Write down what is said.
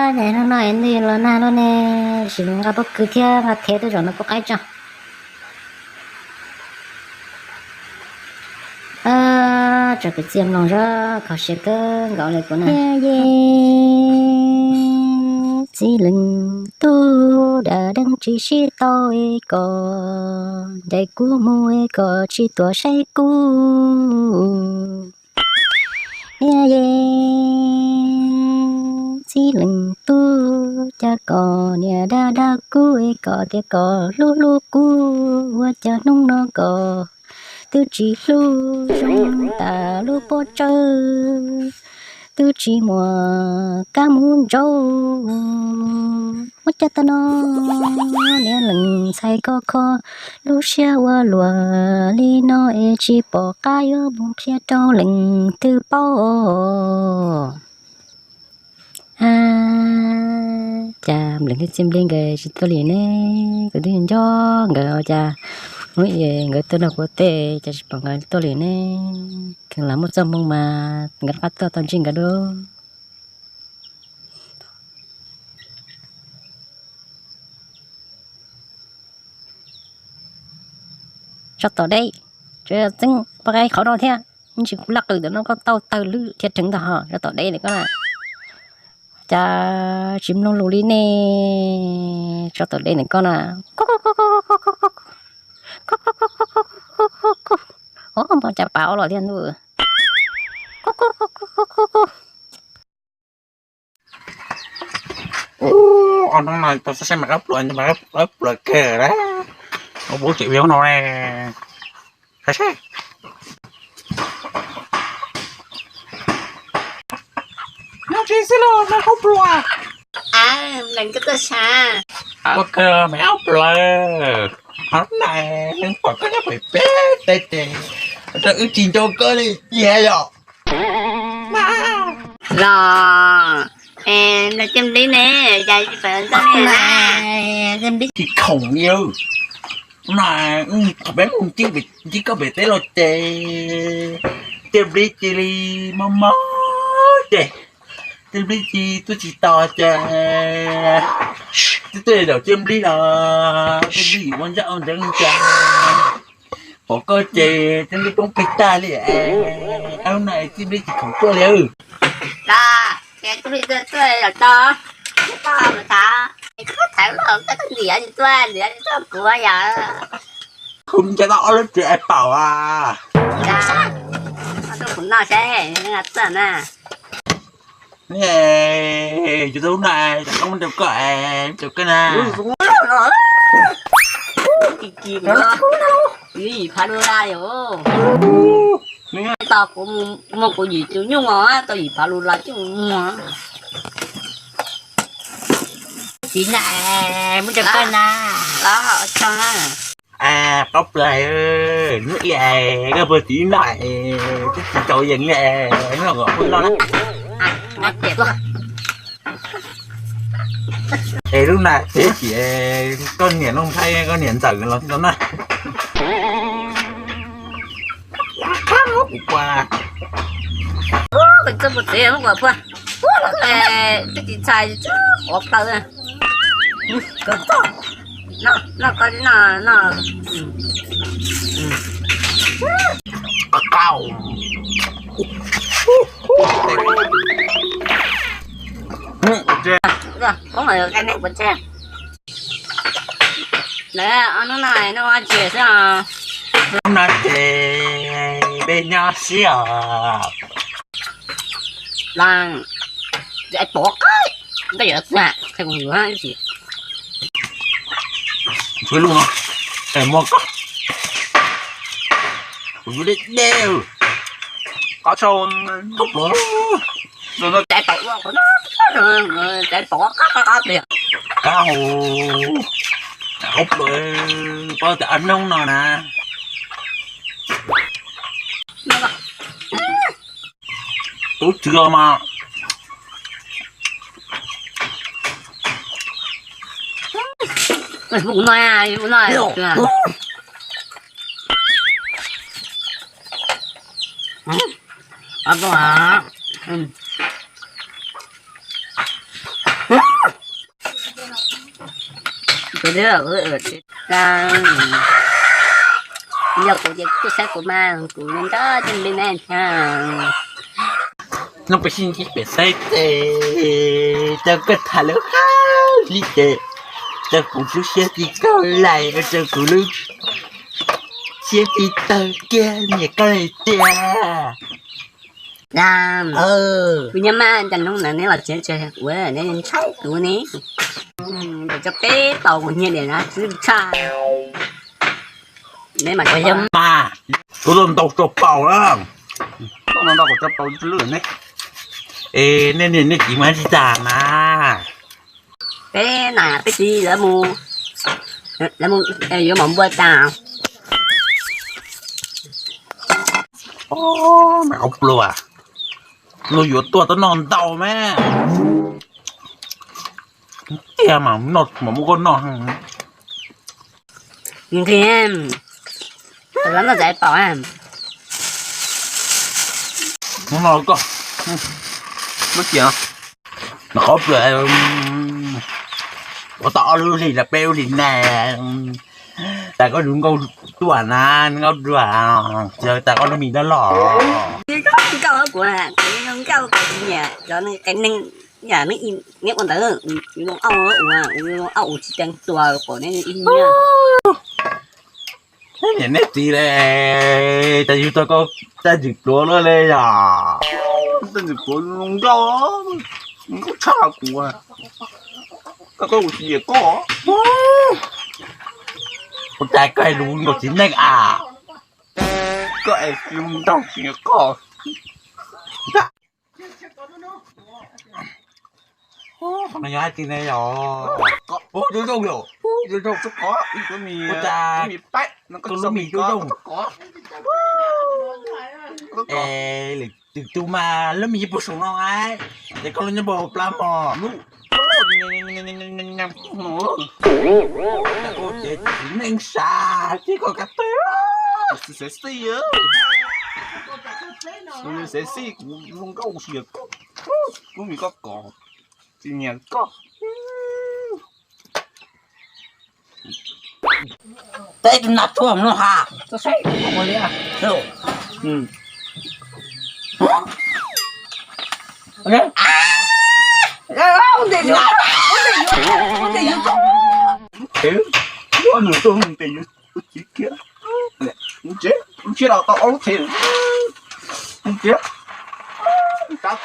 Hnub no es ntuj los nag luaj ne, sim mus nqa pob kws thiab nqa thev tuaj zaum no pub qaib tso. Tso kwv tij mloog zov kho siab kawg nkaus li kuv na. Yeej txij leej tub, dab deej tsis sib tau es kom ncaim kuv mus es kom tsis tuaj saib kuv. Yeej txij leej tub, cas kom niam dag dag kuv es kom tias kom hlub hlub kuv, ua cas hnub no kom twb tsis hlub zoo tas lub pob tsawb, twb tsis muaj kab mus ntsauv. Ua cas tam no niam leej ntxhais kho kho lub siab ua luaj li no es tsis pom qab yuav mus qhia rau leej twg paub. Cas leej twg Txiaj Nplij nkawd tsis tuaj li ne? Kuv twb nco nkawd ua cas hnub ib nkawd tuaj nrog kuv ua teb cas tsis pom nkawd tuaj li ne? Kheev lam muaj txoj hmoo mas nkawd rov qab tuaj tau ntsib nkawd dua. Tsov tom deb, tseem txeeb poj qaib qhov no thiab, ntsis kuv laj qws ntawm no koj tau tawg lwb dhia rheev ntag ho tsov tom deb ntawm koj na. Cas tsis mloog lus li ne, tsov tom deb ntawm koj na. Ov, npog cas pav ob los thiab ntuj. Ub, ob hnub no tau saib mas qaib pluas, qaib pluas kawg na. Ua pub tseem view no ne. Saib seb. Nyob tsis xwb los mas qaib pluas. Leej koj tuaj sas. Ua kawg mas qaib pluas. Hnub no leej pom koj nyob pem peb teb ces rau wb tsis nco koj li cia yom. Los, Txiaj Nplij ne, cas tsis pom txog li na? Txiaj Nplij tsis khoom li. No, qhov peb mus ntsib koj pem teb los ces Txiaj Nplij cia li mob mob ces Txiaj Nplij cia li tuaj tsis tos ces twb tuaj zaum Txiaj Nplij los Txiaj Nplij ua ntsaj ua ntseev cas pom koj ces Txiaj Nplij poob plig tag li. Hnub no Txiaj Nplij tsis khoom tuaj li. Los, ces Txiaj Nplij tuaj tuaj zaum tso, tsis tau mus thaum, koj thaum los koj twb ntiav tsis tuaj, ntiav tsis tuaj kuv yom. Kuv ncav tau ob lub tsev es paum a. Tuaj kuv noj seb, tuaj na. Yus tus na, cov qoob rau koj, rau koj na. Yim phav dollar yom. Tau kuv muag kuv yim tus nyuj os, tau yim phav dollar coj mus muag. Txiv na, muab rau koj na. Los tso na. Qaib pluas, hnub ib koj puag txiv na, twb tsis tau yees li, hnub no kom pub noj na. Es lub na teb ces koj niam Looj Nplhaib koj niam ntxawm los tau na. Kuv pua. Koj txawj puag tsev muab kuv pua. Twb tsis txhais qhuav plaws. Koj txoj, noj koj tsis noj noj. Koj mas koj neb puas tseg. Lawv ob hnub no noj ua tsias xwb os. Hnub no ces peb nyob siab os. Los, pov qaib, koj yuav xwb, qhia kuv yuav ib sim. Tshuav lub no, es muaj koj, kuv yuav deb deb, qab sau, tub pluav, caiv pom ua qhov no, caiv pom qab qab qab tiag. Qab hau, tub pluav, pab tias ob hnub no na. Tub tswv os mas. Kuv no, kuv no. Yog kuv ces kuj saib kuv mas kuv nrog nrog coj me me thiab. Noj peb sib ntsib pem saib ces rau koj tham lub hab li ces rau kuv lub siab tsis kaug lais, rau kuv lub siab tsis tawg kiag niam koj li tiag. Kuv nyob mas cas hnub no neb los tsev tsev ua neb ntshai kuv ne. Cov peb tau kuv nyiam diam na txwb tshaj. Neb mas mas kuv los ntau tso paus na. Ntau tso paus ne. Es nej niam nej txiv mas tsis tas mas. Peb na peb txiv lawv mus, lawv mus yuav mov npua tas. Mas qhov pluas, luag yuav tuaj tab noj ntau mas. Tiag mas noj mas muab koj noj. Nqhis, noj txais paum. Hnub no koj muab cia no, qhov pluas, ua tau ob lub hlis los peb lub hlis na, tas koj zoo nkauj tuaj na, zoo nkauj tuaj, tas koj lub mis dab loj. Nkauj kuv, nkauj kuv nyiam cov neeg, nyiam neeg ua ntawd, zoo auj ua, zoo auj ua tsis ceev tuag pom nej ib nyiam. Niam nej txiv le, tas yug tau koj taj ntxwm pluav lawm le yom. Taj ntxwm pluav zoo nkauj, nkauj tshaj kuv. Koj koj kuv tsis nyiam koj. Ua cas koj hais lus nkaus txiv neej a? Koj es zoo nraug tsis nyiam koj. Qhov no yog hais tias ne yog, ub zoo zoo yom, zoo zoo txog qhov, ua cas koj lub mis zoo zoo. Es lwm tus mas lub mis puag saum no, ces koj lub nyob puag hauv plab mog. Ces txiv neej sab ces koj ka tw. Sexy, kuv zoo nkauj siab koj, lub mis koj kov, tsis nyiam koj. Teb tus nas tsuag no ha, txoj saib ua li. Ua nws tuaj nws tes yuav txiv kiag. Ntsiab los tau ob lub txhia. Ntsiab, rab